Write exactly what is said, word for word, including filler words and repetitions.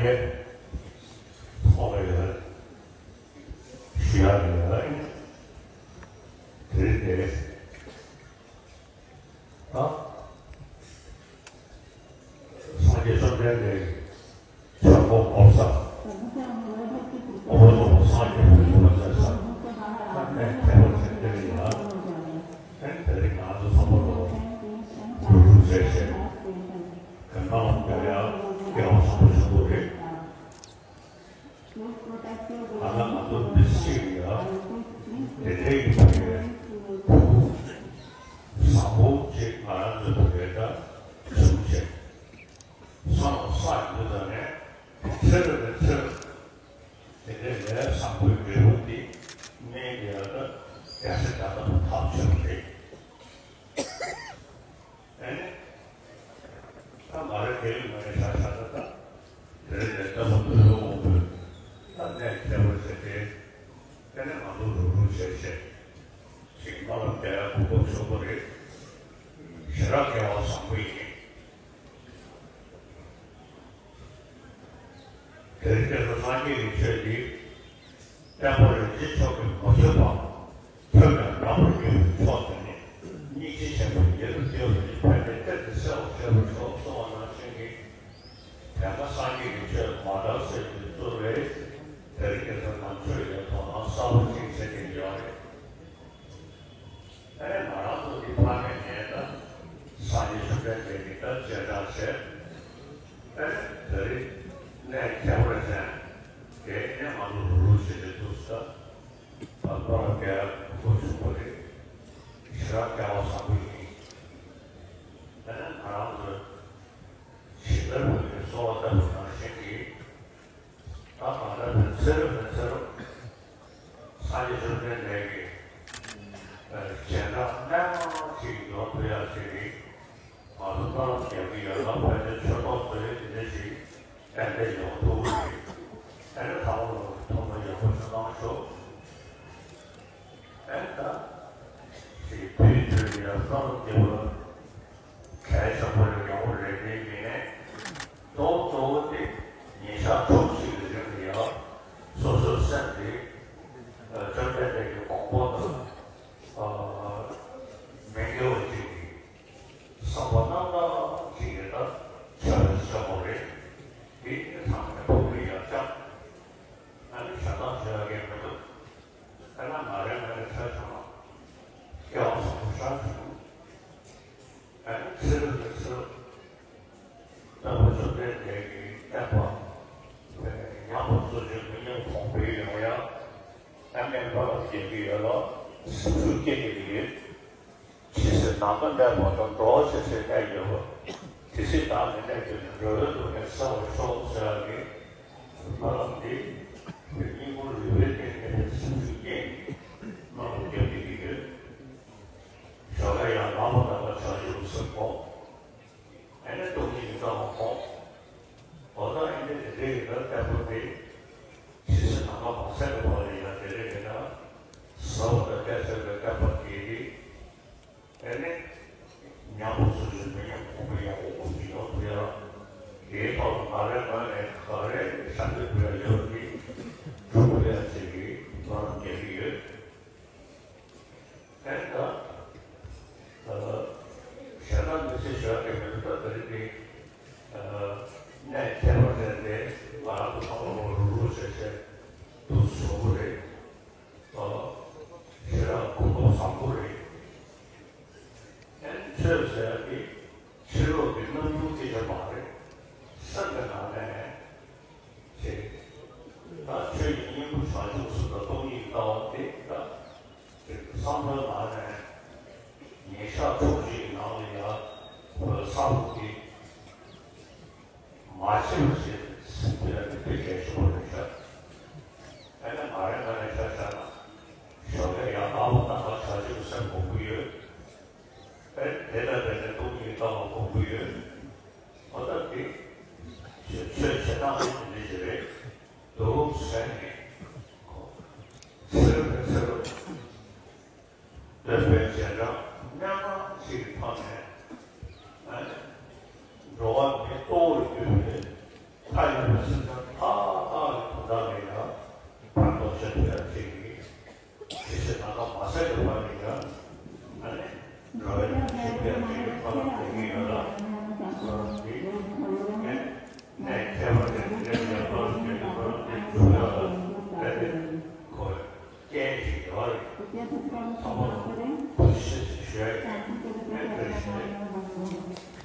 ཚོགས་ལ་ཡོད། ཞུ་ཡག་ཡོད། དེ་རིང་དེ་ད་སངས་རྒྱས་བཅོམ་ལྡན་འདས་ཆོས་འཁོར་བསྐོར་ས། འཁོར་ལོ་སངས་རྒྱས་པའི་ཡུལ་ལ་མཛད་ས། ད་གནས་ཁྱད་པར་ཅན་དེ་ཡིན་ལ། ཨེ་དེ་རིང་ང་ཚོ་ཚང་མ་ལོ་རུབ་རུབ་བྱས་བྱས། གང་ག་ལ་བསྐྱར་ཡག་སྐལ་བ་བཟང་པོ་བྱུང་བ་རེད། ད་ལྟ་ང་ཚོ་མི་སུ་ཞིག་ཡང་དེ་འདྲའི་གི་བཟང་པོ་ཅིག་ང་རང་ཚོའི་བོད་སྐད་ད་བྱུང་བྱས། སོང་ལ་ས་ཡིན་དུས་ཙང་ནས་ཚེ་རབས་ནས་ཚེ་རབས་དེ་འདྲའི་ལས་བཟང་པོའི་འབྲས་བུ་འདི་སྨན་གྱི་ཡང་ད་རྒྱ་ཆེ་ད་ལྟ་བུ་ཐག་ཆོད་པ་རེད། ཨེ་ནི། ད་མ་རེད་དེ་རིང་མ་རེད་ཤག་ཤག་ད་ད། དེ་རིང་ནས་ལྟ་བུ་ལྟོས་ལོ་འོང་དུས། ད་གནས་ཁྱད་པར་ཅན་དེ། དེ་ནས་ང་ཚོ་རུབ་རུབ་བྱས་བྱས། ཞིག་སྨོན་ལམ་རྒྱག་ཡག་གོ་སྐབས་ཤོར་བ་རེད། ཞེ་དྲག་སྐལ་བ་བཟང་པོ་ཡིན། དེ་རིང་ཁྱེད་ཚོ་སངས་རྒྱས་ཀྱི་ཆོས་འདི། བསྟན་པ་རིན་ཆེན་མཆོག་གིས་མ་ཐོས་པ། ཐོས་པས་རབ་ཏུ་ངེས་པའི་མཆོག་དེ་ནི། སྙིང་རྗེ་ཆེན་པོས་རྒྱལ་དུ་བཏུལ་བའི་ཕན་བདེའི་གཏེར་དེ་གསལ་བར་བྱེད་པར་ཤོག་གསུངས་པ་ནང་བཞིན་གྱི། དེ་སྔ་སངས་རྒྱས་ཀྱི་ཆོས་མ་དར་ཚེ་འདི་ཚོ་ལས། དེ་རིང་ཁྱེད་ཚོ་ནང་ཆོས་ཡོད་དོ་སྣང་གསར་པ་ཅིག་བྱེད་ཀྱི་ཡོད་རེད། ཨ་ནི་ང་རང་ཚོ་འདི་ཕ་མེས་ནས་ད་སངས་རྒྱས་བཅོམ་ལྡན་འདས་ཀྱི་ད་སྤྱན་དྲངས་བྱས། ཨ་ནི་དེ་རིང་གནས་ཁྱད་པར་ཅན་དེ་ནས་ང་ཚོ་རུབ་རུབ་བྱེད་ཀྱི་འདུག་ས། ད་བར་རྒྱལ་གོ་ཆུང་པོ་རེད། ཞེ་དྲག་སྐལ་བ་བཟང་པོ་ཡིན། ཨ་ནི་ང་རང་ཚོ་ཇི་ལྟར་བོད་ཀྱི་གསོ་བ་བཏབ་པ་ནང་བཞིན་གྱི། ད་གང་ལྟར་ཚེ་རབས་ནས་ཚེ་རབས་སངས་རྒྱས་བཅོམ་ལྡན་འདས་ཀྱི་སྤྱན་དྲངས་རྣལ་མ་ཅིག་ཡོང་ཐུབ་ཡག་ཅིག་རེད། ང་ཚོ་སྨོན་ལམ་རྒྱག་གི་ཡོད་ལ་ཕལ་ཆེར་ཆོས་ཐོག་བཟོ་ཡས་དེ་འདྲ་ཞིག་ཏན་ཏན་ཡོང་ཐུབ་ཀྱི་རེད། ཨ་ནི་ཚང་མ་ལ་ཐུགས་སྨོན་ཡག་པོ་ཞིག་གནང་ཤོག་ཨ་ནི་ད་ཅིག་དུས་ཚོད་ཀྱི་ཡར་སོང་སྐྱེ་བོ་གལ་ཆེན་པོ་ཡོང་གི་རེད་དེ་ཡིན་ནའི། གཙོ་བོ་གཙོ་བོ་དེ་ཉིན་ཞག་དྲུག་ཅིག་གི་རིང་ལ་ཡང་སོ་སོའི་སེམས་དེ་བཅོམ་ལྡན་འདས་ཀྱི་དགོངས་པ་དང་མི་འགལ་བ་ཅིག་གི་བསམ་པ་རྣམ་དག་ཅིག་གི་ད་ཆ་བའི་ཆ་མོ་རེད། དེ་ཚང་མས་ཕུགས་ལ་ཡར་བཅངས། ཨ་ནི་ཞེ་དྲག་བྱེད་ཡག་གི་མི་འདུག་ཨ་ནི་ང་རེ་ང་རེ་ཆ་བྱུང་ན་སྐལ་བ་བཟང་པོ་ཞེ་དྲག་བྱུང་། ཨ་ནི་ཚེ་རབས་ནས་ཚེ་རབས། བསྟན་པ་བཅོམ་ལྡན་འདས་ཀྱི་བསྟན་པ་ཉམས་པ་སོར་ཆུད་མི་ཉམས་གོང་འཕེལ་ཡོང་ཡག་ཨ་ནི་སྨོན་ལམ་རྒྱག་གི་ཡོད་ལ་སེམས་ཤུགས་སྐྱེད་བསྡད་ཀྱི་ཡོད། ཇི་སྲིད་ནམ་མཁའ་གནས་པ་དང་། འགྲོ་བ་ཇི་སྲིད་གནས་ཡོད་པ། དེ་སྲིད་བདག་ནི་གནས་གྱུར་ནས། འགྲོ་བའི་སྡུག་བསྔལ་སེལ་བར་ཤོག་ཟེར་ཡག་གི་སྨོན་ལམ་འདི་སྙིང་པོ་རུས་པའི་གཏིང་ནས་སེམས་ཤུགས་སྐྱེད་ནས་སྨོན་ལམ་རྒྱག་བསྡད་ཀྱི་ཡོད། ཞོགས་ཀ་ཡང་ལངས་པ་དང་ཆོས་ཞུ་སེམས་ཁོང་། ཨ་ནི་སྟོང་ཉིད་ཀྱི་རྩ་བ་ཁོང་། འོ་ད་ཨ་ནི་དེ་འདྲའི་ཡི་དྭགས་བསྟན་པ་དེ་ཇི་སྲིད་ནམ་མཁའ་མ་ཟད་པའི་བར་ལ་ཡང་དེ་འདྲའི་ཡི་དྭགས་ཟབ་པ་དང་རྒྱ་ཆེ་བའི་བསྟན་པ་དེ་རེད། ཨ་ནི་ཉམས་པ་སོར་ཆུད་མི་ཉམས་གོང་འཕེལ་ཡག་པོ་ཞིག་ཡོང་ཐུབ་ཡག་དེའི་ཐོག་ལ་ང་རའི་ངོས་ནས་ག་རེ་ཞབས་འདེགས་ཞུ་ཡག་ཡོད་པ་དེ་སྒྲུབ་ཐུབ་ཡག་ཅིག་གི་སྨོན་ལམ་རྒྱག་གི་ཡོད། ཨེ་ད། ཞེ་དྲག་མི་ཚེ་ཞོགས་ཀྱི་མི་འདུག་ད་དེ་རིང་འདི། གནས་ཁྱད་པར་ཅན་དེ་ང་རང་ཚོ་ཚང་མ་ལོ་རུ་རུ་བྱས་བྱས་འདུག་བཟོ་པོ་རེད། ཞེ་དྲག་གོ་སྐབས་བཟང་པོ་རེད། ཨེ་ཆོས་ཟེར་ཡག་འདི་ཕྱི་ལོགས་ཀྱི་རྣམ་འགྱུར་དེ་ཙམ་མ་རེད། སེམས་ཀྱི་ནང་ནས། ཅེས། ད་ཆོས་ཀྱི་སྙིང་པོ་བྱང་ཆུབ་སེམས་དང་སྟོང་ཉིད་ལྟ་བ་དེ་ད་ཅིག་བསམ་བློའི་ནང་ནས་ཉིན་ཞག་དྲུག་ཅུའི་ནང་ལ་ཡང་བསམ་བློ་དེ་མ་བྱེད་པ་ཞིག་སེམས་ཀྱི་ནང་དེ་དཔེ་གལ་ཆེན་པོ་རེད་ཤག་ཨ་ནི་ང་རའི་ངོས་ནས་ཆ་བཞག་ན་ཞོགས་ཀས་ཡང་ལངས་པ་དང་བྱང་ཆུབ་སེམས་སྒོམ་གྱི་ཡོད། ཨེ་དེ་ལ་བརྟེན་ནས་སྟོང་ཉིད་ལྟ་བ་སྒོམ་གྱི་ཡོད། ཨོ་ད་དེ་ཆོས་བྱེད་སྟངས་དེ་འདི་འདྲ་ཞིག་རེད་འདུག་ཟེར་ནས་ཚེ་རབས་ནས་ཚེ་རབས་སྟོན་པའི་རྗེས་འབྲང་རྣལ་མ་ཞིག་གི་ཐོག་ནས་ཨེ་འགྲོ་བ་མི་གཙོ་བོར་གྱུར་པའི་ ཐོག་མར་གུས་ཞབས་ཞུ་ཡ་ཡིན། ཨེ་གུས་ཞབས།